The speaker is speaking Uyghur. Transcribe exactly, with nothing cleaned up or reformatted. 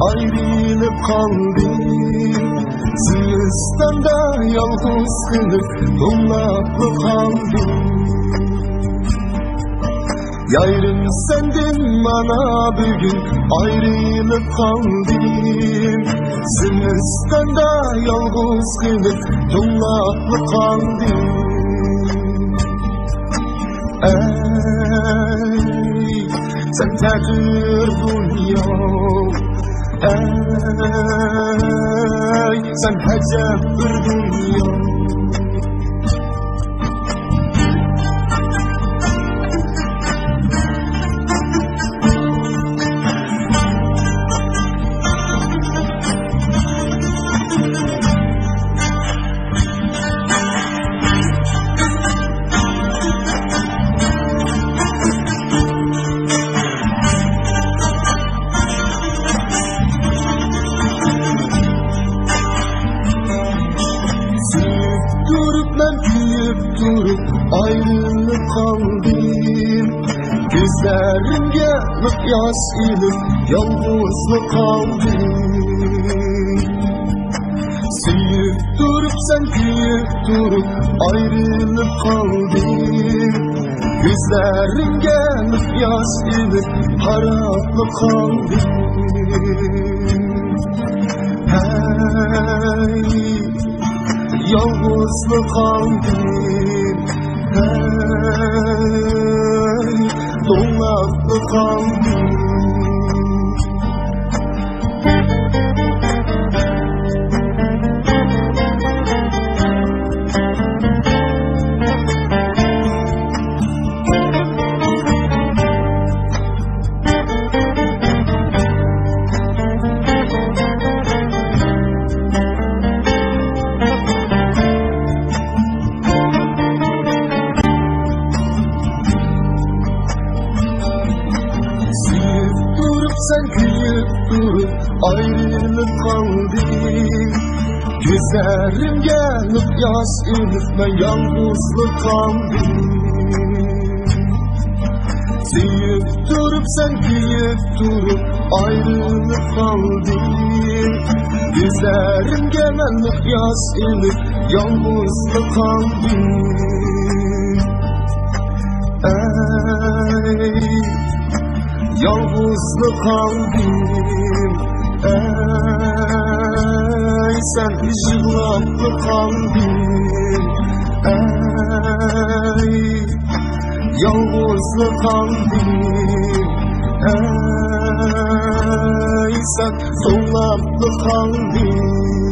ئايرىلىپ قالدىم، زىمىستاندا يالغۇز قېلىپ، توڭلاپلا قالدىم. يايرىم سەندىن مانا بۈگۈن ئايرىلىپ قالدىم، زىمىستاندا يالغۇز قېلىپ، توڭلاپلا قالدىم. ئەي، سەن تەقدىر دۇنيا، ئەي، سەن ئەجەب بىر دۇنيا. سۆيۈپ تۇرۇپ، مەن كۆيۈپ تۇرۇپ ئايرىلىپ قالدىم. كۆزلىرىمگە مىقياس ئېلىپ، يالغۇزلا قالدىم. سۆيۈپ تۇرۇپ، سەن كۆيۈپ تۇرۇپ ئايرىلىپ قالدىم. كۆزلىرىمگە مىقياس ئېلىپ، قاراپلا قالدىم. ھەي، يالغۇزلا قالدىم، ھەي، توڭلاپلا قالدىم. سۆيۈپ تۇرۇپ، سەن كۆيۈپ تۇرۇپ ئايرىلىپ قالدىم. كۆزلىرىمگە مىقياس ئېلىپ، مەن يالغۇزلا قالدىم. سۆيۈپ تۇرۇپ، سەن كۆيۈپ تۇرۇپ ئايرىلىپ قالدىم. كۆزلىرىمگە مەن مىقياس ئېلىپ، يالغۇزلا قالدىم. ئەي، يالغۇزلا قالدىم. ئەي، سەن يىغلاپلا قالدىم. ئەي، يالغۇزلا قالدىم. ئەي، سەن توڭلاپلا قالدىم.